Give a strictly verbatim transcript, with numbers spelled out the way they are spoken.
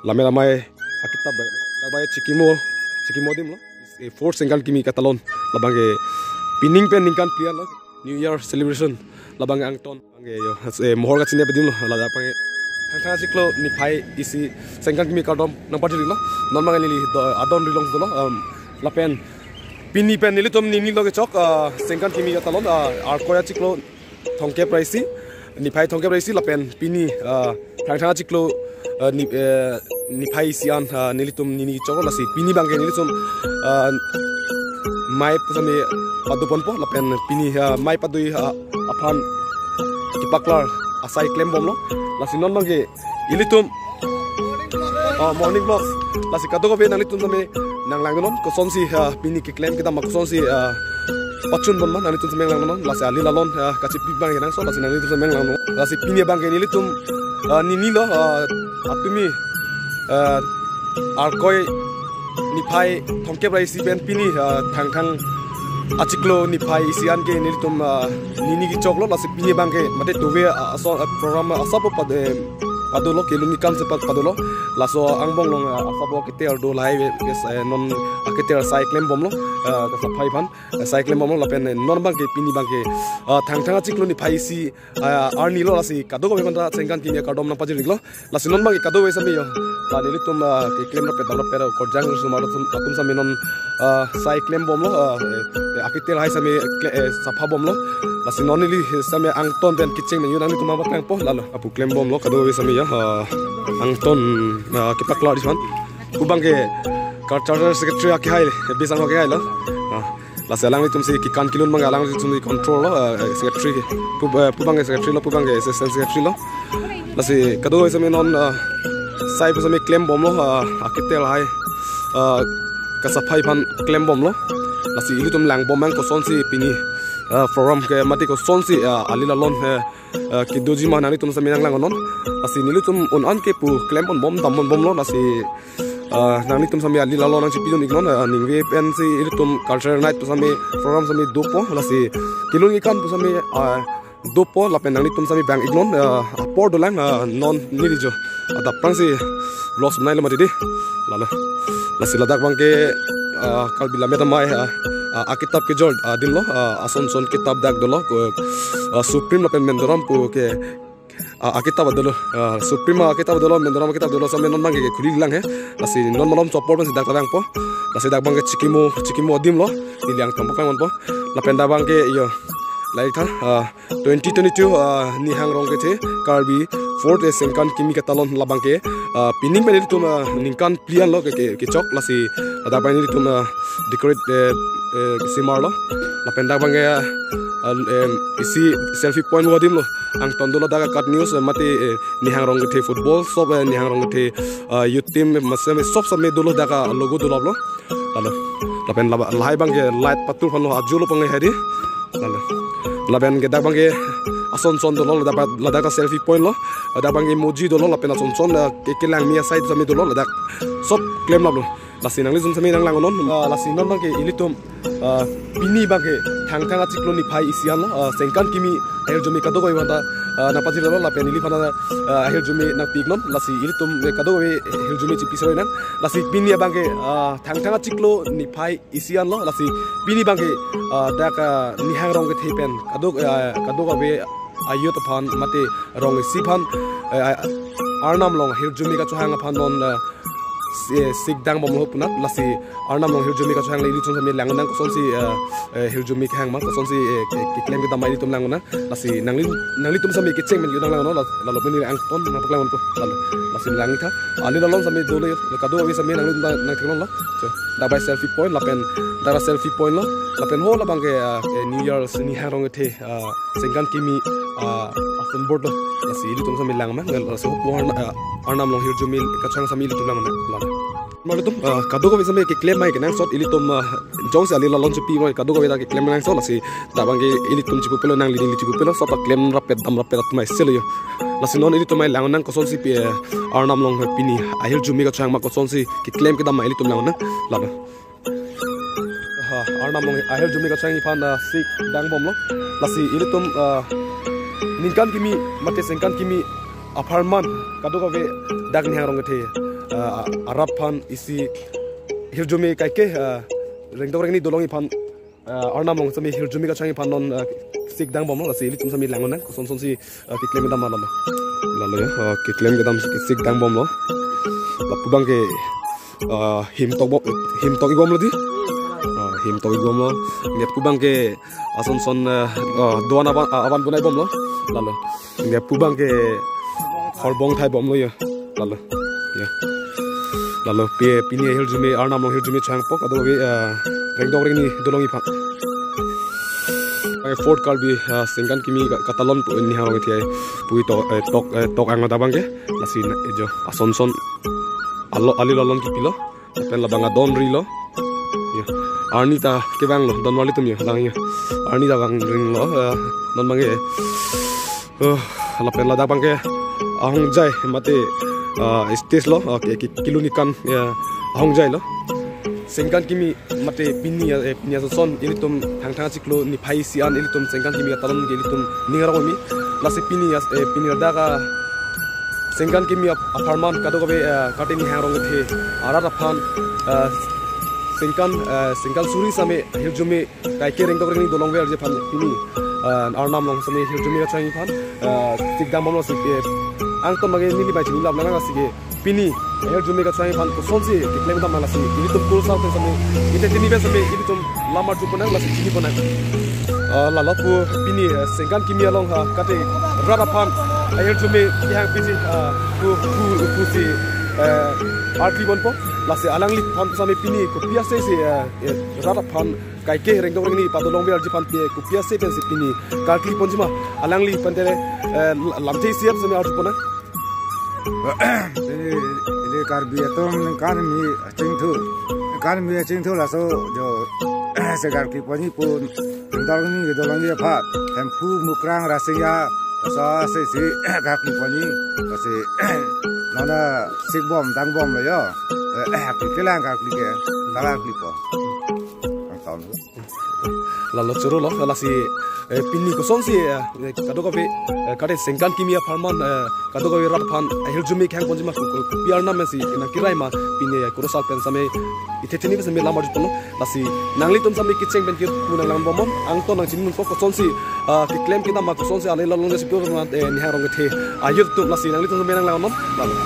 Lame lamai akitap bai, dak bai chikimo, chikimo adim lo. E four Sengkan Kimi Katalon, labang ke pining pen ningkan phli-an lo, New Year celebration, labang ke angton, bang ke yo, e mohor kachini adim lo, ladak bang ke Thangthang achiklo niphai isi Sengkan Kimi kardom nangpajir lo, non bang ke neli do, adon rilong dolo, um, lapen pini pen nelitum nini lo kechok, ah, Sengkan Kimi Katalon, ah, Arkoi achiklo thomkep ra isi, niphai thomkep ra isi lapen pini, ah, Thangthang achiklo, ah, ni, eh, niphai isi an, ah, nelitum nini choklo lasi pini bang ke nelitum, ah, mei pusitame padoponpo lapen pini, ah, mei padoi, ah, aphan kepaklar asai klembomlo lasi non bang ke ilitum, ah, morning vlogs. Lasi kadokave nanglitum sitame nanglangnon kosonsi, ah, pini keklem kedam ma kosonsi, ah, pachunbom ma nanglitum sitame nanglangnon. Lasi ali lalon, ah, kachipi bang kenangsot lasi nanglitum sitame nanglangnon. Lasi pini bang ke nelitum, ah, nini lo, ah, atumi, ah, Arkoi niphai thomkep ra isi pen pini, ah, Thangthang achiklo niphai isi an ke nelitum, ah, nini kechoklo lasi pini bang ke mate tuve, ah, aso, ah, program, ah, asap pad, eh, padolo, kelun nikan si pad padolo. Laso angbong along, ah, asap aketer do lahai, eh, non aketer asai klembomlo, ah, kasaphai aphan, ah, asai klembomlo lapen, eh, non bang ke pini bang ke, ah, Thangthang achiklo niphai isi, ah, arni lo lasi kadokave aphanta Sengkan Kimi akardom nangpajir lo. Lasi non bang ke kadokave sitame yo, ah, nelitum, ah, keklem rapet dam rapet korjang sumar atum, atum sitame non, ah, asai klembomlo, ah, eh, eh, aketer lahai sitame kle-, eh, saphapbomlo. Lasi non neli sitame angton pen kecheng men yo nanglitum nangpaklangpo lalo. Apu klembomlo kadokave sitame ya, ah, angton, ah, kepaklar disi aphan. Pu bang ke cultural secretary akehai, eh, bisang akehai lo. Ah, lasi alanglitum si kekan kelun bang alanglitum si control lo, ah, eh, secretary ke. Pu, eh, pu bang ke secretary lo, pu bang ke assistant secretary lo. Lasi kadokave sitame non, ah, asai pusitame klembomlo, ah, aketer lahai, ah, kasaphai aphan klembomlo. Lasi ilitum langbom nang kosonsi pini, ah, program ke mate kosonsi, ah, ali lalon, eh, eh, kedoji ma nanglitum sitame nanglangnon. Lasi nelitum un-an ke pu klemponbom damponbomlo lasi, eh, nanglitum sitame ali lalon nangchipidun iknon, eh, ningve pensi ilitum cultural night pusitame program sitame dopo lasi kelun kekan pusitame, eh, dopo lapen nanglitum sitame bang iknon, eh, apor dolang, eh, non neli jo adap prangsi vlogs banailo mati di. Lalo. Lasi ladak bang ke, ah, Karbi Lammet Amei, ah, ah, akitap kejor, ah, adim lo, ah, ason son kitap dak dolo, ko, ah, Supreme lapen Mendoram pu ke, ah, akitap dolo, ah, Supreme akitap dolo, Mendoram akitap dolo, sitame non bang ke khuli lang he. Lasi non malom chopor pensi dak ta vangpo. Lasi dak bang ke chikimo, chikimo adim lo, neli angton paklangponpo. Lapen dak bang ke yo, lahai tha, ah, twenty twenty-two, ah, Nihang Rong Kethe, Karbi Fourth, eh, Sengkan Kimi Katalon labang ke, ah, pining pen ilitum, ah, ningkan phli-an lo ke, ke, kechok lasi, ah, dak bang ilitum, ah, decorate, eh, eh, simar lo, lapen dak bang ke, ah, em, isi selfie point adim lo, angton dolo dak cut news, eh, mate, eh, Nihang Rong Kethe football, sob, eh, Nihang Rong Kethe, ah, youth team, eh, mase, eh, sob sitame dolo dak logo dolo lo. Lalo. Lapen laba, lahai bang ke light patur aphan lo ajo lo pangai hari. Lalo. Lapen ke dak bang ke ason son dolo ladak, ladak ta selfie point lo. Ladak bang ke emoji dolo lapen ason son, eh, ke, kelangmi asai sitame dolo ladak. Sob klemlaplo. Lasi nanglitum sitame nanglangnon. Ah, lasi non bang ke ilitum, ah, pini bang ke Thangthang achiklo niphai isi an lo. Ah, Sengkan Kimi ahirjume kadokave aphanta, ah, nangpajirlo lapen neli aphan, ah, ahirjume nangpi iknon. Lasi ilitum, eh, kadokave ahirjume chipi seroi nang. Lasi pini abang ke, ah, Thangthang achiklo niphai isi an lo, lasi pini bang ke, ah, dak, ah, Nihang Rong Kethe pen kadok, ah, kadokave a-youth aphan mate rong isi aphan, eh, ah, Arnam along ahirjume kachohang aphan non, ah, si-, eh, sikdang bomlo punat, lasi Arnam along ahirjume kachohang le ilitum sitame lang nang kosonsi, ah, eh, ahirjume kehang ma kosonsi, eh, ke-, keklem kedam ma ilitum lang nang. Lasi nangli, nanglitum sitame kecheng men yo nanglangnon, la, lalo pini angton nangpaklangpo, lalo. Lasi lang tha. Ali lalon sitame dolo, kadokave sitame nanglitum nang, nangtheklonglo. Cho, dak bang selfie point lapen, dak selfie point lo. Lapen ho labang ke, ah, eh, New Year Nihang Rong Kethe, ah, Sengkan Kimi, ah, ason board lo. Lasi ilitum sitame lang ma, lasi ho puan, ah, Arnam along ahirjume kachohang sitame ilitum lang ma, lalo. Nanglitum, ah, kadokave sitame keklem mai kenangsot ilitum, ah, jongsi ali lalon chipi mai kadokave ta keklem kenangsot lasi dak bang ke ilitum chipupelo nangli neli chipupelo sob ta klem rapet dam rapet atum mai selo yo. Lasi non ilitum mai lang nang kosonsi pi, eh, Arnam along pini ahirjume kachohang ma kosonsi keklem kedam ma ilitum lang nang lalo. Ha, Arnam along ahirjume kachohang aphan, ah, sikdang bomlo. Lasi ilitum, ah, ningkan kimi mate Sengkan Kimi apharman kadokave dak Nihang Rong Kethe ah, arat aphan isi hirjume kaike, ah, Rengdok Rengni dolongji aphan, ah, Arnam along sitame hirjume kachang aphan non, ah, sikdang bomlo, lasi ilitum sitame langnang, koson son si, ah, keklem kedam lalo. Lalo ya, ah, keklem kedam sikdang bomlo. Lapu abangke, ah, him tok bom, him tok-ik bomlo di. Ah, him tok-ik bomlo. Nep abangke ason son, ah, ah, doan aban, ah, aban bonai bomlo. Lalo. Nep abangke horbong thai bomlo ya. Lalo. Ya. Lalo pi-, pini hirjume, Arnam along hirjume changpo kadokave, ah, Rengdok Rengni dolongji aphan. Ai Fourth Karbi, ah, Sengkan Kimi ka-, katalon pu ini harong ithai pu tok, eh, tok, eh, tok anglo abangke. Lasi na, eh, jo, ason son alo, ali lolon kipilo. Lapen labang adon rilo. Ya. Arni ta kevanglo, don marli atum ya, lang ya. Arni ta vang ringlo, eh, don abangke. Eh, lapen ladak abangke ahongjai mate, eh, stage lo, eh, ke, ke, kelun-ik an, ya, ahongjai lo. Sengkan Kimi mate pini, eh, pini ason son ilitum Thangthang achiklo niphai isi an ilitum Sengkan Kimi katalon ke ilitum ning arong mi. Lasi pini as-, eh, pini ladak a Sengkan Kimi ap-, apharman kadokave, eh, kate ning arong kethe arat aphan, eh, Sengkan, eh, Sengkan suri sitame hirjume kaike Rengdok Rengni dolongverji aphan pini, eh, Arnam along sitame hirjume kachang aphan, eh, sikdang bomlo si, eh, angton abangke neli bai chini lap lang lasi ke pini hirjume kachang aphan koson si keklem kedam lasi ilitum kurusar pen sitame, ite tini pen sitame ilitum lam arju ponnang lasi chini ponnang. Ah, lalo pu pini, eh, Sengkan Kimi along ha kate rat aphan, eh, hirjume kehang piji, ah, pu, pu, pu si, eh, arkli ponpo. Lasi alangliphan sitame pini kopi ase si, eh, eh, rat aphan kaike Rengdok Rengni padolongverji aphan pi kopi ase pensi pini karkli ponji ma, alangli aphan te, eh, lamthe isi ap sitame arju ponnang. Ili, ili Karbi atum ningkan mi chingthu, ningkan mi chingthu laso jo se karkli ponji pu Rengdok Rengni dolongji aphan Hemphu, Mukrang, Rasinja, laso ase si karkli ponji, lasi non a sik bom dang bomlo yo. Eh, eh, karkli kelang karkli ke, ta karklipo. Ang taon. Lalo choro lo, lasi, eh, pini koson si, eh, kadokave, eh, kate Sengkan Kimi apharman, eh, kadokave rat aphan, eh, hirjume kehang ponji ma ko, ko, kopi arnam si, nangkirai ma, pini, eh, kurusar pen sitame, ite tini pen sitame lam arju ponlo, lasi nanglitum sitame kecheng pen kepu nang lang bomnon, angton nang chini nunpo koson si, ah, keklem kedam ma koson si, ale lalo nang si pur, eh, ning arong kethe, ayut tum lasi nanglitum sitame nang langnon, lalo.